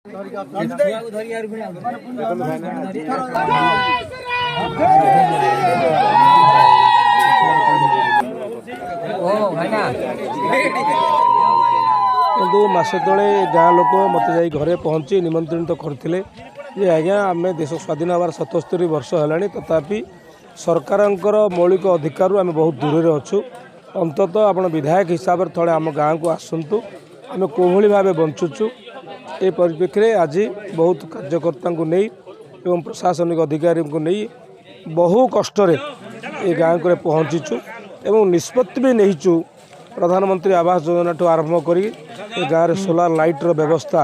କିନ୍ତୁ ମାସେ ତଳେ ଗାଁ ଲୋକ ମୋତେ ଯାଇ ଘରେ ପହଞ୍ଚି ନିମନ୍ତ୍ରିତ କରିଥିଲେ ଯେ ଆଜ୍ଞା, ଆମେ ଦେଶ ସ୍ୱାଧୀନ ହେବାର 77 ବର୍ଷ ହେଲାଣି, ତଥାପି ସରକାରଙ୍କର ମୌଳିକ ଅଧିକାରରୁ ଆମେ ବହୁତ ଦୂରରେ ଅଛୁ। ଅନ୍ତତଃ ଆପଣ ବିଧାୟକ ହିସାବରେ ଥରେ ଆମ ଗାଁକୁ ଆସନ୍ତୁ, ଆମେ କେଉଁଭଳି ଭାବେ ବଞ୍ଚୁଛୁ। ଏ ପରିପ୍ରେକ୍ଷୀରେ ଆଜି ବହୁତ କାର୍ଯ୍ୟକର୍ତ୍ତାଙ୍କୁ ନେଇ ଏବଂ ପ୍ରଶାସନିକ ଅଧିକାରୀଙ୍କୁ ନେଇ ବହୁ କଷ୍ଟରେ ଏ ଗାଁକୁ ପହଞ୍ଚିଛୁ ଏବଂ ନିଷ୍ପତ୍ତି ବି ନେଇଛୁ। ପ୍ରଧାନମନ୍ତ୍ରୀ ଆବାସ ଯୋଜନାଠୁ ଆରମ୍ଭ କରି ଏ ଗାଁରେ ସୋଲାର ଲାଇଟ୍ର ବ୍ୟବସ୍ଥା,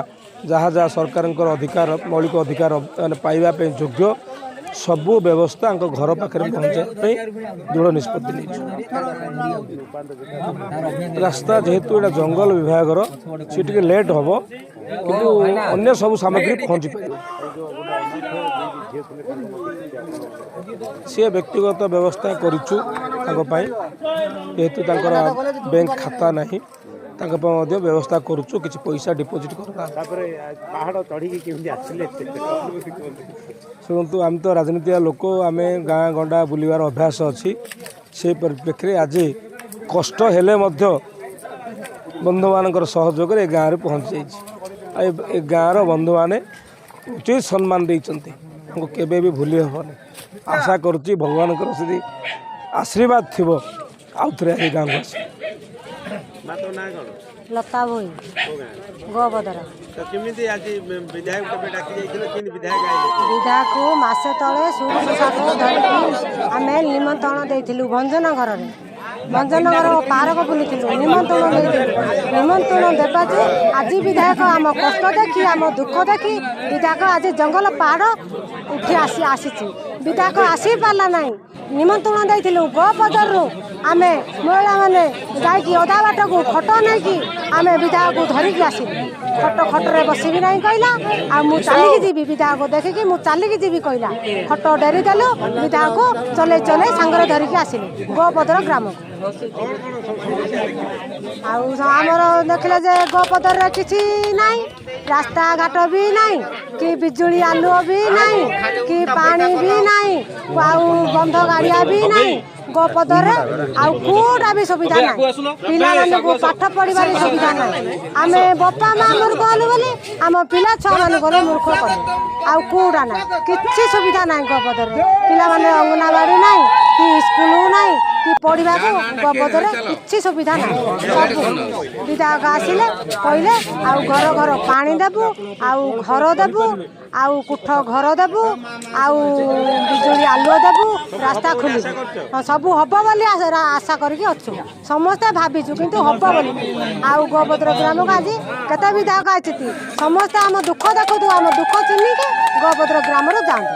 ଯାହା ଯାହା ସରକାରଙ୍କର ଅଧିକାର, ମୌଳିକ ଅଧିକାର ମାନେ ପାଇବା ପାଇଁ ଯୋଗ୍ୟ, ସବୁ ବ୍ୟବସ୍ଥା ତାଙ୍କ ଘର ପାଖରେ ପହଞ୍ଚାଇବା ପାଇଁ ଦୃଢ଼ ନିଷ୍ପତ୍ତି ନେଇଛୁ। ରାସ୍ତା ଯେହେତୁ ଏଇଟା ଜଙ୍ଗଲ ବିଭାଗର, ସେ ଟିକେ ଲେଟ୍ ହେବ, କିନ୍ତୁ ଅନ୍ୟ ସବୁ ସାମଗ୍ରୀ ପହଞ୍ଚି ପାରିବ। ସିଏ ବ୍ୟକ୍ତିଗତ ବ୍ୟବସ୍ଥା କରିଛୁ ତାଙ୍କ ପାଇଁ, ଯେହେତୁ ତାଙ୍କର ବ୍ୟାଙ୍କ ଖାତା ନାହିଁ, ତାଙ୍କ ପାଇଁ ମଧ୍ୟ ବ୍ୟବସ୍ଥା କରୁଛୁ, କିଛି ପଇସା ଡିପୋଜିଟ୍ କରିବା। ତାପରେ ପାହାଡ଼ ଚଢ଼ିକି କେମିତି ଆସିଲେ? ଶୁଣନ୍ତୁ, ଆମେ ତ ରାଜନୀତିଆ ଲୋକ, ଆମେ ଗାଁ ଗଣ୍ଡା ବୁଲିବାର ଅଭ୍ୟାସ ଅଛି। ସେଇ ପରିପ୍ରେକ୍ଷୀରେ ଆଜି କଷ୍ଟ ହେଲେ ମଧ୍ୟ ବନ୍ଧୁମାନଙ୍କର ସହଯୋଗରେ ଏ ଗାଁରେ ପହଞ୍ଚି ଯାଇଛି। ଆଉ ଏ ଗାଁର ବନ୍ଧୁମାନେ ଉଚିତ ସମ୍ମାନ ଦେଇଛନ୍ତି, ତାଙ୍କୁ କେବେ ବି ଭୁଲି ହେବନି। ଆଶା କରୁଛି ଭଗବାନଙ୍କର ଯଦି ଆଶୀର୍ବାଦ ଥିବ, ଆଉ ଥରେ ଏ ଗାଁକୁ ଆସିବ। ମା, ତୋ ନାଁ କ'ଣ? ଲତା ଭୋଇ। କୋଉ ଗାଁ? ଗୋବଦର। ତ କେମିତି ଆଜି ବିଧାୟକ କେବେ ଡାକି ଯାଇଥିଲେ, କେମିତି ବିଧାୟକ ଆଇଲେ? ବିଧାୟକକୁ ମାସେ ତଳେ ସୁଟ ସାଟ ଧରିକି ଆମେ ନିମନ୍ତ୍ରଣ ଦେଇଥିଲୁ ଭଞ୍ଜନଗରରେ। ଭଞ୍ଜନଗର ପାର୍କ ବୁଲିଥିଲୁ, ନିମନ୍ତ୍ରଣ ଦେଇଥିଲୁ। ନିମନ୍ତ୍ରଣ ଦେବା ଯେ ଆଜି ବିଧାୟକ ଆମ କଷ୍ଟ ଦେଖି, ଆମ ଦୁଃଖ ଦେଖି ବିଧାୟକ ଆଜି ଜଙ୍ଗଲ ପାହାଡ଼ ଉଠି ଆସି ଆସିଛି। ବିଧାୟକ ଆସିପାରିଲା ନାହିଁ। ନିମନ୍ତ୍ରଣ ଦେଇଥିଲୁ, ଗୋପଦରରୁ ଆମେ ମହିଳାମାନେ ଯାଇକି ଅଧା ବାଟକୁ ଖଟ ନେଇକି ଆମେ ବିଧାୟକକୁ ଧରିକି ଆସିଲୁ। ଖଟ ଖଟରେ ବସିବି ନାହିଁ କହିଲା, ଆଉ ମୁଁ ଚାଲିକି ଯିବି, ବିଧାୟକ ଦେଖିକି ମୁଁ ଚାଲିକି ଯିବି କହିଲା। ଖଟ ଡେରି ଦେଲୁ, ବିଧାୟକକୁ ଚଲେଇ ଚଲେଇ ସାଙ୍ଗରେ ଧରିକି ଆସିଲୁ ଗୋପଦର ଗ୍ରାମକୁ। ଆଉ ଆମର ଦେଖିଲେ ଯେ ଗୋପଦରରେ କିଛି ନାହିଁ, ରାସ୍ତାଘାଟ ବି ନାହିଁ, କି ବିଜୁଳି ଆଲୁଅ ବି ନାହିଁ, କି ପାଣି ବି ନାହିଁ, ଆଉ ବନ୍ଧ ଗାଡ଼ିଆ ବି ନାହିଁ ଗୋପଦରେ, ଆଉ କୋଉଟା ବି ସୁବିଧା ନାହିଁ। ପିଲାମାନଙ୍କୁ ପାଠ ପଢ଼ିବାରେ ସୁବିଧା ନାହିଁ। ଆମେ ବାପା ମା ମୂର୍ଖ ହେଲୁ ବୋଲି ଆମ ପିଲା ଛୁଆମାନଙ୍କୁ ଗଲେ ମୂର୍ଖ କଲୁ। ଆଉ କୋଉଟା ନାହିଁ, କିଛି ସୁବିଧା ନାହିଁ ଗୋପଦରେ। ପିଲାମାନେ ଅଙ୍ଗନବାଡ଼ି ନାହିଁ କି ସ୍କୁଲ ନାହିଁ କି ପଢ଼ିବାକୁ ଗୋପଦରେ କିଛି ସୁବିଧା ନାହିଁ। ସବୁ ବିଧାୟକ ଆସିଲେ, କହିଲେ ଆଉ ଘର ଘର ପାଣି ଦେବୁ, ଆଉ ଘର ଦେବୁ, ଆଉ କୁଠ ଘର ଦେବୁ, ଆଉ ବିଜୁଳି ଆଲୁଅ ଦେବୁ, ରାସ୍ତା ଖୋଲିବୁ। ହଁ, ସବୁ ହବ ବୋଲି ଆଶା କରିକି ଅଛୁ, ସମସ୍ତେ ଭାବିଛୁ କିନ୍ତୁ ହବ ବୋଲି। ଆଉ ଗୋବଦ୍ର ଗ୍ରାମକୁ ଆଜି କେତେ ବିଧାୟକ ଆସିଛନ୍ତି, ସମସ୍ତେ ଆମ ଦୁଃଖ ଦେଖନ୍ତୁ, ଆମ ଦୁଃଖ ଚିହ୍ନିକି ଗୋବଦ୍ର ଗ୍ରାମରୁ ଯାଆନ୍ତୁ,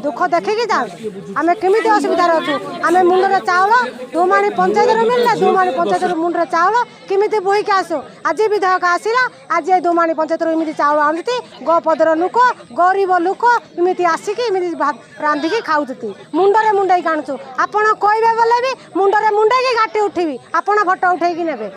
ଦୁଃଖ ଦେଖିକି ଯାଆନ୍ତୁ ଆମେ କେମିତି ଅସୁବିଧାରେ ଅଛୁ। ଆମେ ମୁଣ୍ଡରେ ଚାଉଳ ଦୁମାଣି ପଞ୍ଚାୟତରୁ ମିଳିଲା, ଦୁମାଣି ପଞ୍ଚାୟତରୁ ମୁଣ୍ଡରେ ଚାଉଳ କେମିତି ବୋହିକି ଆସୁ? ଆଜି ବିଧାୟକ ଆସିଲା, ଆଜି ଏ ଦୁମାଣି ପଞ୍ଚାୟତରୁ ଏମିତି ଚାଉଳ ଆଣୁଛନ୍ତି। ଗୋପଦର ଲୋକ, ଗରିବ ଲୋକ ଏମିତି ଆସିକି ଏମିତି ରାନ୍ଧିକି ଖାଉଛନ୍ତି, ମୁଣ୍ଡରେ ମୁଣ୍ଡେଇକି ଆଣୁଛୁ। ଆପଣ କହିବେ ବୋଲେ ବି ମୁଣ୍ଡରେ ମୁଣ୍ଡେଇକି ଘାଟି ଉଠିବି, ଆପଣ ଫଟୋ ଉଠେଇକି ନେବେ।